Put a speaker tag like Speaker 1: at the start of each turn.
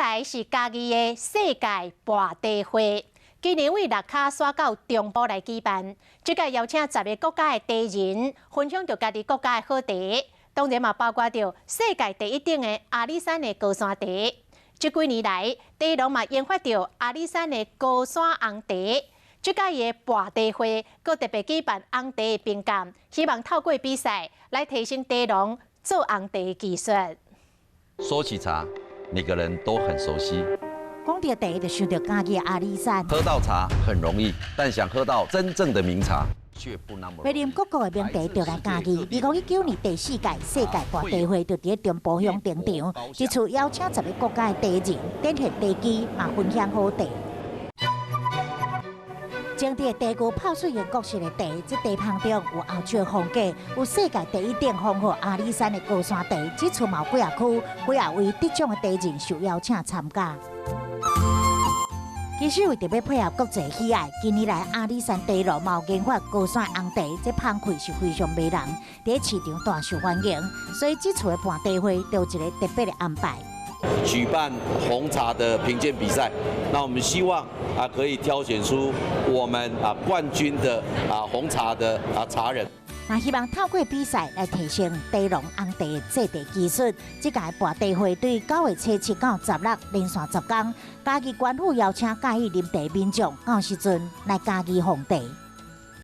Speaker 1: 來是嘉義的世界盤茶會，今年為剌卡徙到中部來舉辦。這屆邀請十個國家的茶人分享著家己國家的好茶，當然嘛包括著世界第一等的阿里山的高山茶。這幾年來，茶農嘛研發著阿里山的高山紅茶。這屆的盤茶會，閣特別舉辦紅茶的評鑑，希望透過比賽來提升茶農做紅茶的技術。
Speaker 2: 說起茶，每個人都很熟悉。
Speaker 3: 講到茶，就想著嘉義阿里山。
Speaker 2: 喝到茶很容易，但想喝到真正的名茶卻不那麼容易。
Speaker 3: 會啉各國的名茶就來嘉義。2019年第四屆世界盤茶會就佇中部鄉登場，這次邀請十個國家的茶人展現茶技，嘛分享好茶。種佇茶具泡出現各式的茶，這茶棚中有歐洲風格，有世界第一等封號阿里山的高山茶。這次嘛有幾仔區，幾仔位得獎的茶人受邀請參加。其實為著欲配合國際喜愛，近年來阿里山茶農嘛有研發高山紅茶，這香氣是非常迷人，佇市場大受歡迎。所以這次的盤茶會就有一個特別的安排。
Speaker 2: 舉辦紅茶的評鑑比賽，那我們希望可以挑選出我們冠軍的紅茶的茶人。
Speaker 3: 嘛希望透過比賽來提升茶農紅茶的製茶技術。這屆盤茶會對9月初7到16連續10工，嘉義縣府邀請嘉義啉茶民眾，到時陣來嘉義奉茶。